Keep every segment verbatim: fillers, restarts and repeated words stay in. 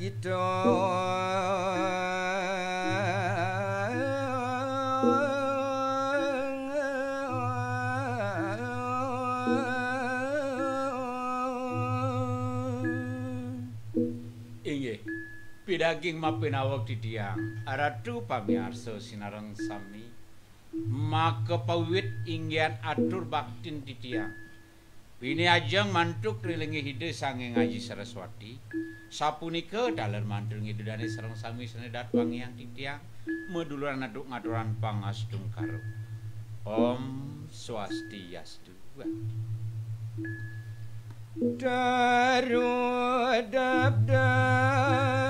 Inggih, pidaging mapinaweg titiang, Ratu pamiarsa sinareng sami, maka pawiwit inggihan atur baktin titiang. Pinih ajeng mantuk ring linggih Ida Sang Hyang Aji Saraswati, sapunika taler mantuk Ida Dane sareng sami sane dat wangiang titiang, maduluran antuk ngaturang pangastungkara. Om Swastiastu. Daru dab dab.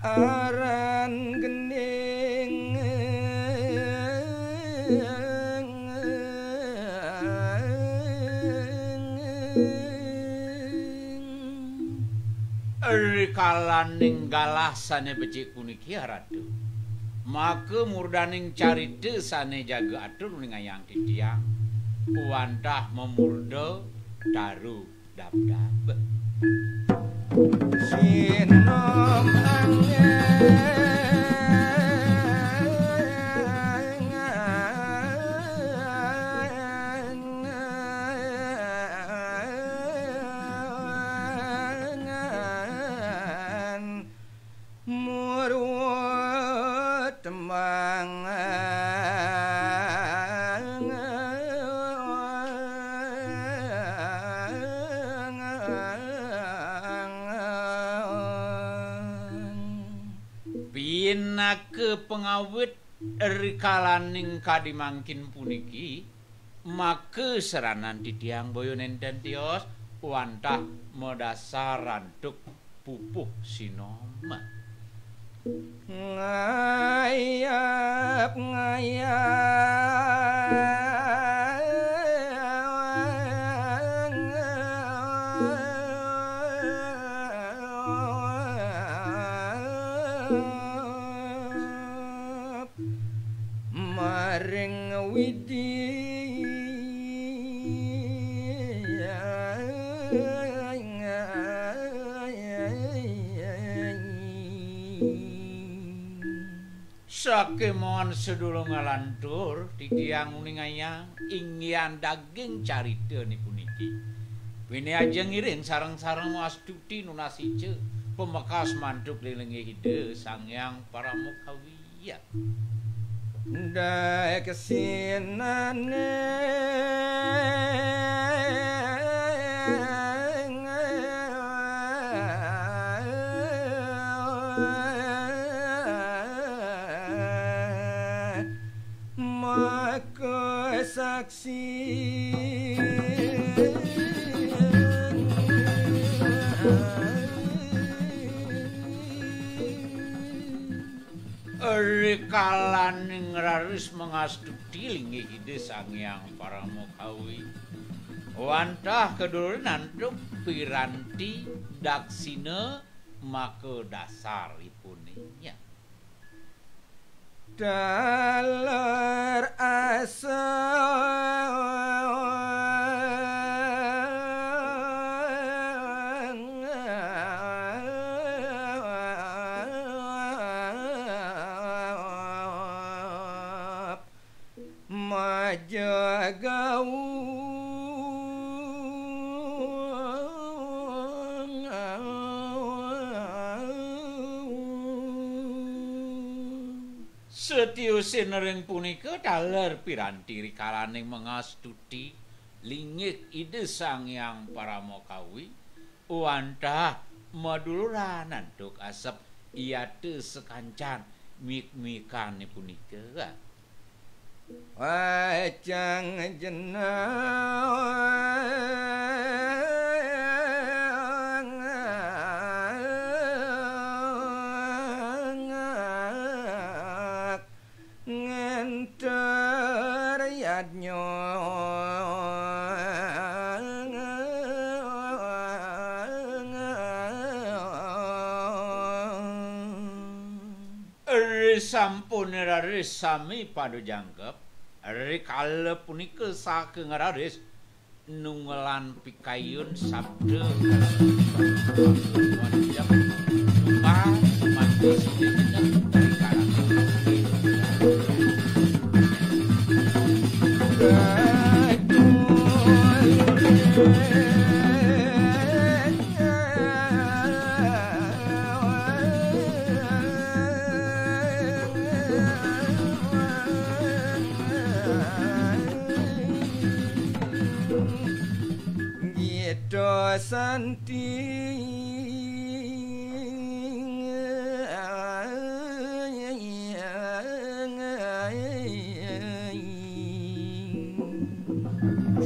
Aran gending. Rikalaning galah sane becik puniki, Ratu, maka murdaning carita sane jaga atur uningayang titiang, wantah mamurda Daru Dabdab. Sinom angin. Murwa tembang. Pinaka pangawit rikalaning kadi mangkin puniki, maka seranan titiang boya nenten tios wantah madasar antuk pupuh sinom. Ngayap, ngayap. Maring Widi. Sakémaon sedulur ngalantur, titiang uningayang inggihan daging carita ni puniki. Pinih ajeng ngiring sareng-sareng mastuti nunas ica, pamekas mantuk linggih Ida Sang Hyang Parama Kawi. Iya. Daksinaning maka saksi. Rikalaning raris mangastuti linggih Ida Sang Hyang Parama Kawi, wantah kaduluran antuk piranti daksina maka dasaripuné. Taler asa. Maja gaung. Setiusin ring punika taler piranti rikalaning mangastuti linggih Ida Sang Hyang Parama Kawi, wantah maduluran antuk asep yata sakancan mik-mikane punika. Wacang jeneng ngenter yadnya. Sampun raris sami pada jangkep, rikala punika saking raris nungelan pikayun sabda wajah tumbal semanti sini rikala. Gita Santi.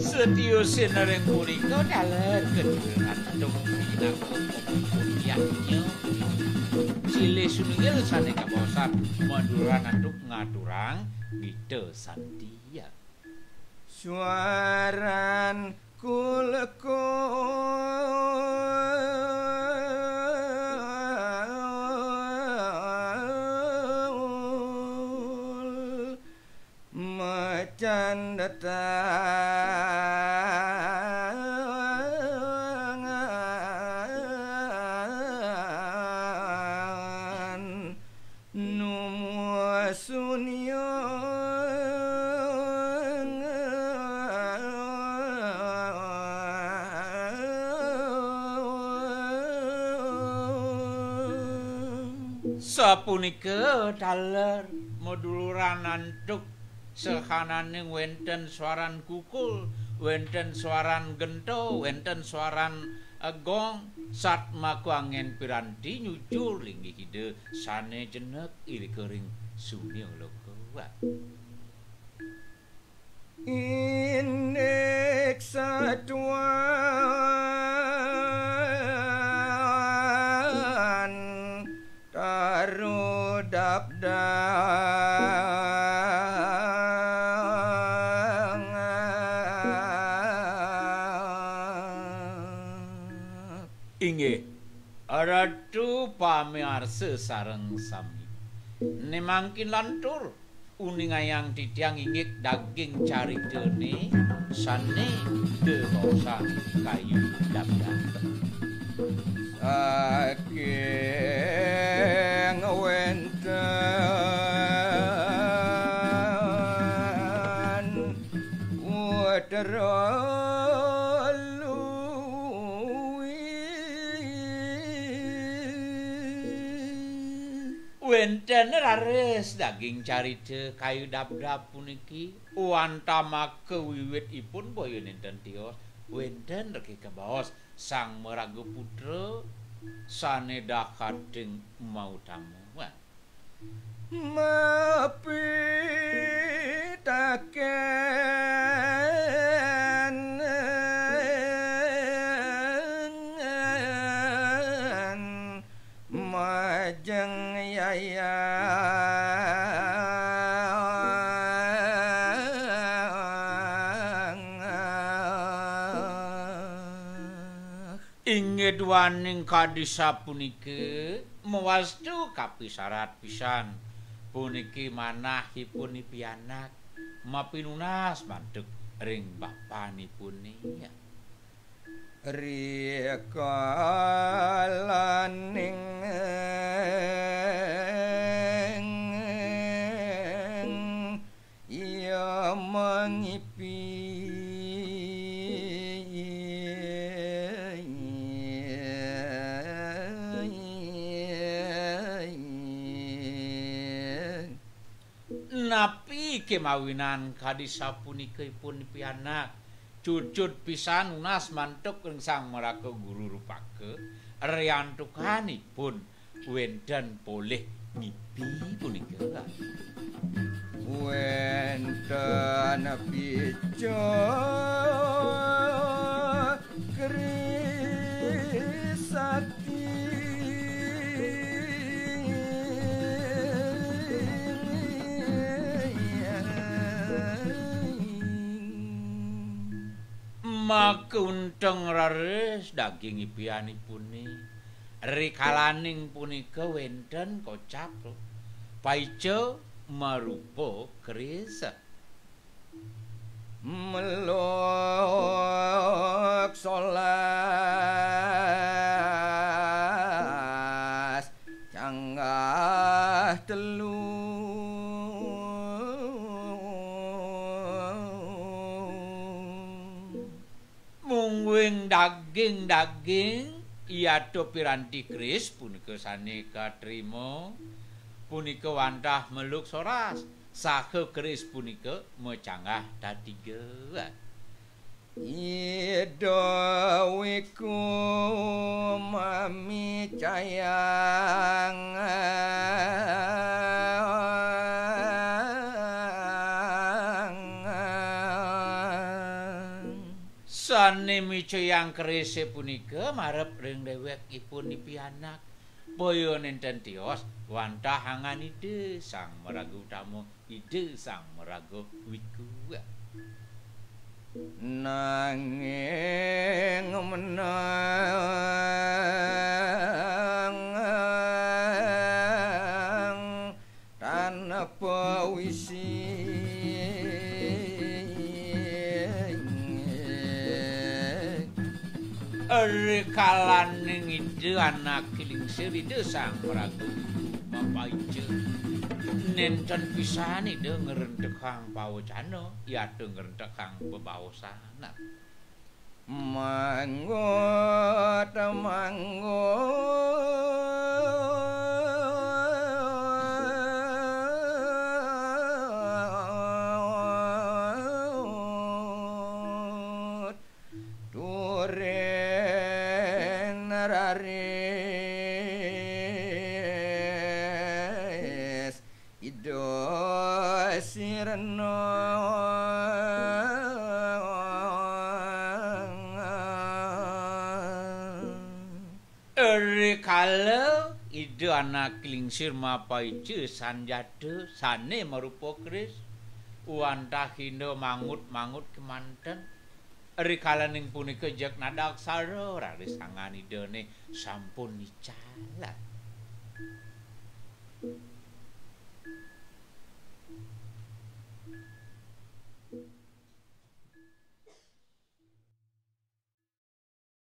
Setya sinaring punika daler keduwe antuk pinaka pemuput yadnya. Silih sunggil sane kabaosan Madura antuk ngaturang Gita Santi. Suaran kulkul. Macan datang numusunyang. Sapunika taler maduluran antuk sahananing wenten swaran kukul, wenten swaran genta, wenten swaran gong, satmaka angin piranti nyujur linggih Ida sane jenek irika ring sunia loka. Indik satuan tarudap dangan. Inggih, Ratu pamiarsa sareng sami. Ne mangkin lantur uningayang titiang inggih daging caritane sane dewasan kayu dapdap. Saking wenten Putra Lui. Wenten raris daging carita kayu dapdap puniki, wantah maka wiwitipun boya nenten tios, wenten reke kabaos Sang Maraga Putra sane dakating mautama. Wah. Mapitaken majeng yayang. Inggih duaning kadi sapunika, mawastu kapisarat pisan. Puniki manahipun pianak mapinunas mantuk ring bapanipune. Rikalaning Iya mangipi. Napi kemawinan kadi sapunika ipun pianak? Cucut pisan nunas mantuk ring Sang Maraga Guru Rupaka, riantukanipun wenten polih ngipi punika. Wenten pica krisati. Makaunteng raris daging ipianipune. Rikalaning punika wenten kocap, Paica marupa keris. Meluk solas canggah telu. Mungguing daging-daging yata piranti keris punika sane katrima, punika wantah meluk soras, saha keris punika macanggah tatiga. Ida wiku mamicayang. Sane micayang kerise punika marep ring dewekipun pianak. Boya nenten tios wantah angan Ida Sang Maraga Utama, Ida Sang Maraga Wiku. Nanging menang tanpa wisi. Rikalaning Ida Anak Lingsir, Ida Sang Maraga Wiku mapaica, nenten pisan Ida ngrentekang pawecana, yata ngrentekang bebaosan. Manggut, manggut, turin raris Ida sirna. Rikala Ida Anak Lingsir mapaica sanjata sane marupa keris, wantah Ida mangut-mangut kemanten. Rikalaning punika jeg nadaksara, raris angan Idane sampun nical.